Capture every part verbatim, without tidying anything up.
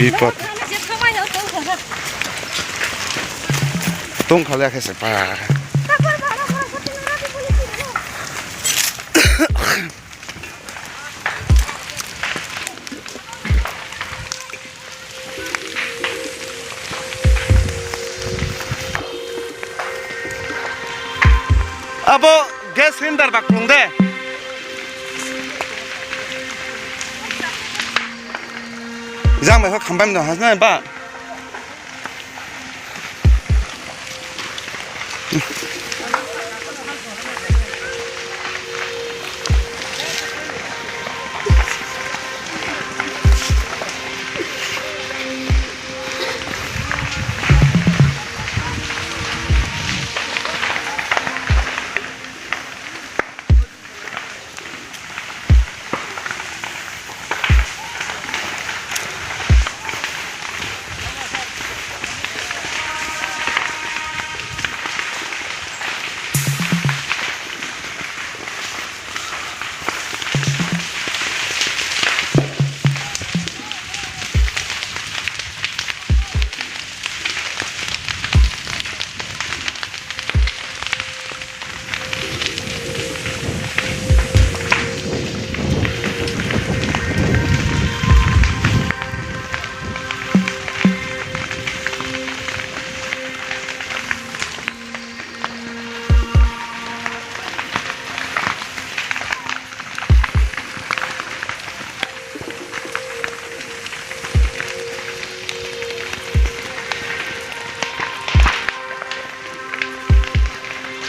Bipot. Tongkha le khe se pa. Abo gas cylinder bak plung de. Jang bai ho kham bai mano hasna ba.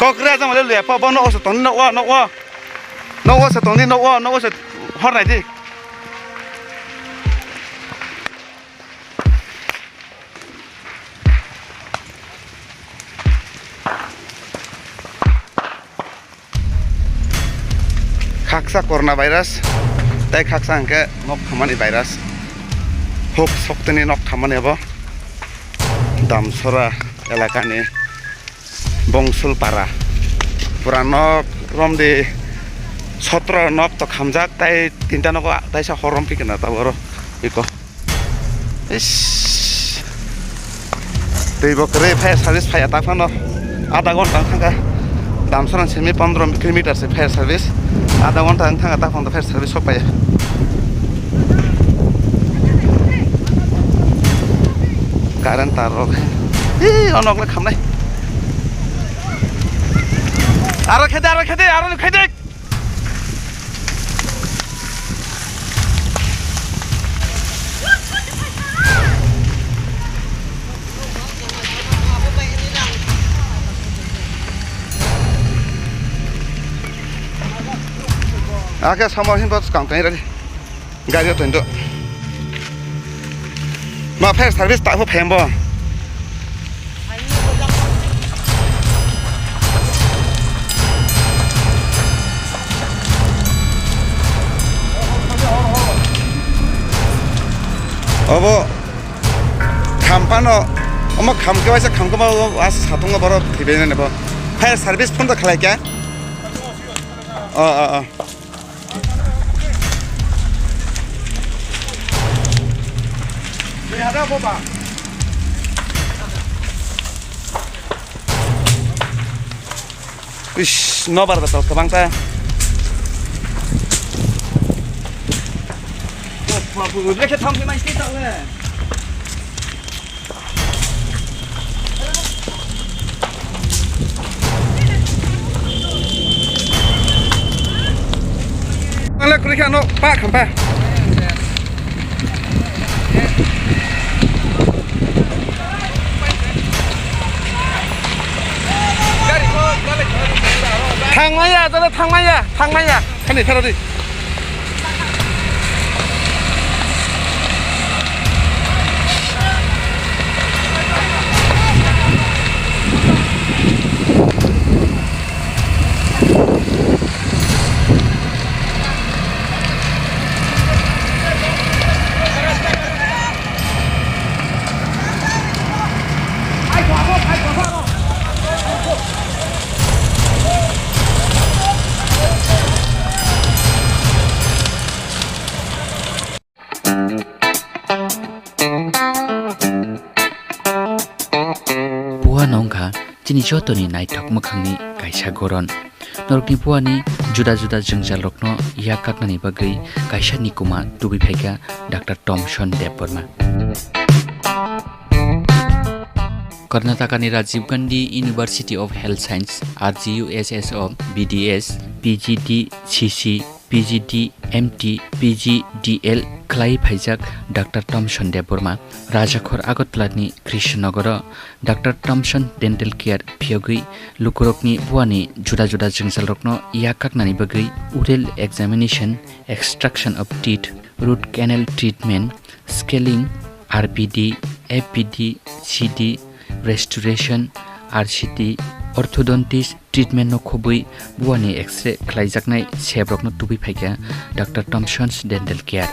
Kokre jang le le pa bo no oso tong no wa no wa. No oso tong di no wa no oso hor nai di. Khaksa corona virus, tei khaksa hwnkhe nok thamani virus. Huk sokteni nok thamani abo Damsora elakani Bongsulpara. Pura nok romdi sotro nok to khamjak, tei tinta nogo taisa hor rompi kena taboro iko. Ish. Tei bo kwrwi fire service phaiya ta phano. Adha ghonta wng thangkha. Damsora simi pondro kilometer se fire service. Adha ghonta wng thangkha ta phano fire service sok phaiya. Current tar rok. Ih, onok le khamnai. Aro khede, aro khede, aro khede. Ake samo hin bot kang tong radi. Gari o tong do. Ma fire service ta pho phai bo. Obo kham phano, omo kham khe waisa kham khe ma o as satung o borok thwibai nani bo. Fire service phone da khlai khe. O, o, o. Ish, nobar betal kwbang ta. O babu, lekhe thang khe mai sini ta le. Ang le kwrwi khe ano pa khampa. Thangmaya, jana thangmaya, thangmaya. Khani phero di. Chini jotoni naithok mwkhangni kaisa goron. Norokni buani juda juda jwngjalrokno yak kaknani bagwi kaisa nikuma tubui phaikha Doctor Thomson Debbarma. Karnatakani Rajiv Gandhi University of Health Science, R G U S S o B D S, P G D C C, P G D M T, P G D L khlai phaijak Doctor Thomson Debbarma Rajakhor Agartala ni Krishnanagar o Doctor Thomson Dental Care phiyogwi lukurokni buani juda juda jwngjalrokno yak kaknani bagwi oral examination, extraction of teeth, root canal treatment, scaling, R P D, F P D, C D, restoration, R C T, orthodontist treatment no khobwi buani X-ray khlaijaknai sebrokno tubui phaikha Doctor Thomson's Dental Care.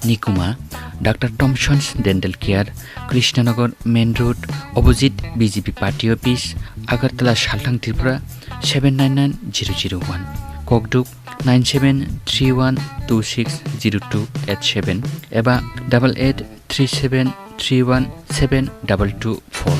Nikuma, Doctor Thomson's Dental Care, Krishnanagar Main Road, opposite B J P Party Office, Agartala, Salthang, Tripura seven nine nine zero zero one. Kokduk nine seven three one two six zero two eight seven eba double eight three seven three one seven double two four.